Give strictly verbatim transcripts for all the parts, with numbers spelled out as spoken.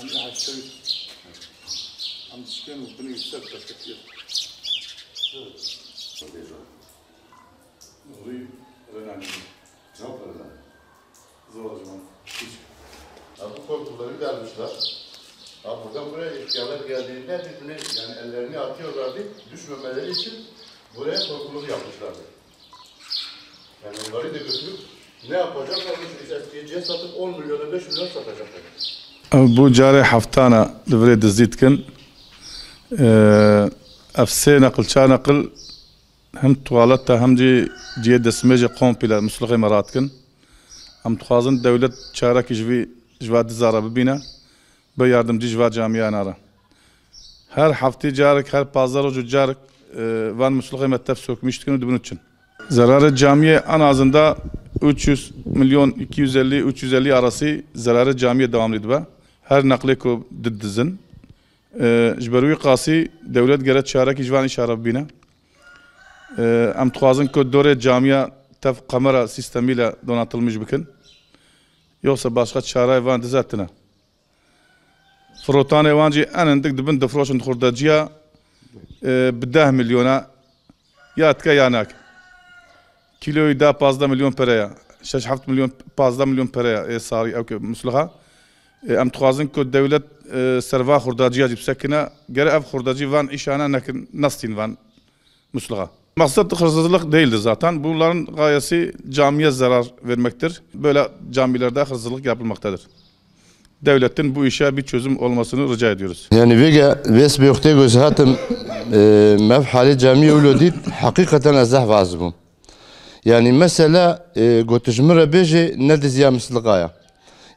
Em ê heştê, em dişkên û binê ser teşkil. Nuri Renani. Zor zaman. Ya bu korkuları vermişler. Ha, buradan buraya ihtiyarlar geldiğinde birbirine, yani ellerini atıyorlardı. Düşmemeleri için buraya korkuluk yapmışlardı. Yani onları da götürüp ne yapacaklar? Bu eskiciye satıp on milyona, beş milyon satacaklar. Ev bû carê heftana li virê dizî dikin. Ev sê neqil, çar neqil hem tuwalet e, hem jî cihê destmêjê komple muslixê me radikin. Em dixwazin dewlet çarekî ji vî, ji va diza re bibîne, bi yardimcî ji va camiyan re. Her heftê carek, her pazdeh roj û carek, e, van muslixê me tev sokmîş dikin û dibin û çin. Zararê camiyê en azında üç yüz milyon, iki yüz elli, üç yüz elli arası zararê camiyê dewamlî dibe. Her neqlê ku didizin. E, ji ber wî qasî dewlet gere çarekî ji van îşa re bibîne. E, em dixwazin ku dorê camiya tev kamera sîstemî le donatılmış bikin. Yoksa başka çareyê van dize tine. Firotanê wan jî en hindik dibin difroşin xurdaciya, e, bi deh milyona ya dike ya nake. Kîloyî da pazdeh milyon pere ya. Şeş heft milyon, pazdeh milyon pere ya ê sarî ew ke musliha. E, em dixwazin ku dewlet, e, ser va xurdaciya jî bisekine. Gere ev xurdacî van îşane nekin, nestîn van musluğa. Maksat hırsızlık değildir zaten. Bunların gayesi camiye zarar vermektir. Böyle camilerde hırsızlık yapılmaktadır. Devletin bu işe bir çözüm olmasını rica ediyoruz. Yani vêge vês bê wextê ku ez hatim, e, mev halê camiyê wilo dît, heqîqeten ez zehf ez bûm. Yani mesela, e, ku tu ji min re bêjê ne diziya misliqa ya.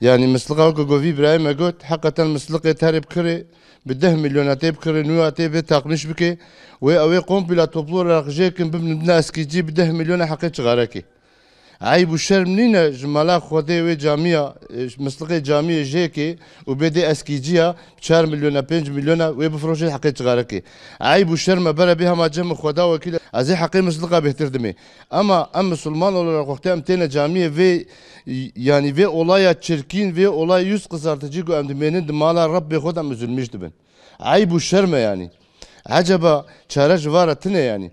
Yani misliqa weke ku vî birayê me got, heqeten misliqê terê bikirê, bi deh milyona tê bikirê, nûya tê bê takmiş bike, wê ew ê kompîla toplu olarak jê kin bibin bidine eskîcî bi deh milyona heqê çixarekê. Eyb û şerm nîne ji mala Xwedê wê camiya, e, misliqê camiyê jê kê û bê dê eskîciya çar milyona, pênc milyona wê bifroşê heqê çixarekê. Eyb û şerm e, bere bê hema cem Xweda wekîl e. Ez ê heqê misliqa bêhtir dimê. Ema em misilman olarak wextê em têne camiyê vê, yanî vê olaya çirkîn, vê olaya yüz kızartıcı ku em dimênin di mala Rebbê xwe de em üzülmüş dibin. Eyb û şerm e yanî. Eceba çare ji va re tune yanî.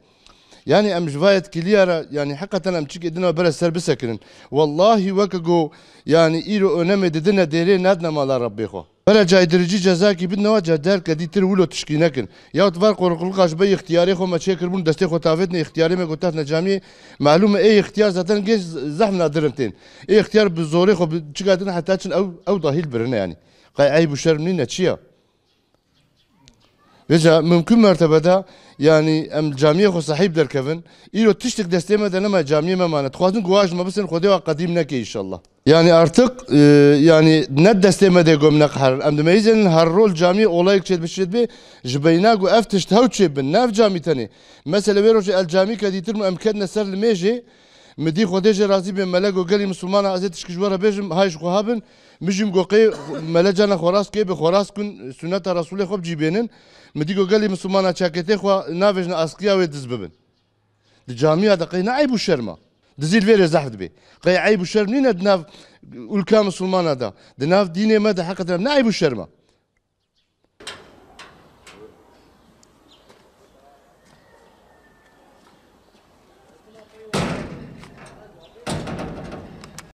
Yanî em ji va yetkiliya re, yanî heqeten em çikê din re bere ser bisekinin. Wellahî weke ku, yanî îro önemê didine dêrê nadine mala Rebbê xwe. Bere caydirici cezakî bidine wa ca derke dîtir wilo tişkî nekin. Yahut var qorxulika ji be îxtiyarê xwe me çêkiribûn destê xwe tavêtine îxtiyarê me ku tefne camiyê. Malûm e ê îxtiyar zaten gê zehf nadir in tên. Ê îxtiyar bi zorê xwe bi çika din heta çin ew, ew dahîl birine yanî. Qey eyb û şerm nîne çi ya? Vêca mimkun mertebede, yanî em camiyê xwe sahîb derkevin. Îro tiştek destê me de nema, camiyê me mane. Dixwazin ku wa ji me bisin, Xwedê wa qedîm neke înşallah. Yanî artık, e, yanî ne destê me de ku em neqeherin. Em dimeyizênin her rol camiyê olayek çêdibe çêdibe, ji beyna ku ev tişt hew çêbin, ne ev camî tenê. Mesela wê rojê El Camî ke dîtir em ketine ser limêjê, Mi dî Xwedê jê razî bê, mele go gelî misilmana, ez ê tişkî ji we re bêjim, hay ji xwe habin. Mi jî go qey mele cana xwe rast kê, bi xwe rast kun, suneta Resûlê xwe bi cî bênin. Mi dî go gelî misilmana çaketê xwe navêjne askiya wê diz bibin. Di camiya de qey ne eyb û şerm a? Dizî li vê rê zehf dibê. Qey eyb û şerm nîne di nav ulka misilmana de, di nav dînê me de heqet ne eyb û şerm a?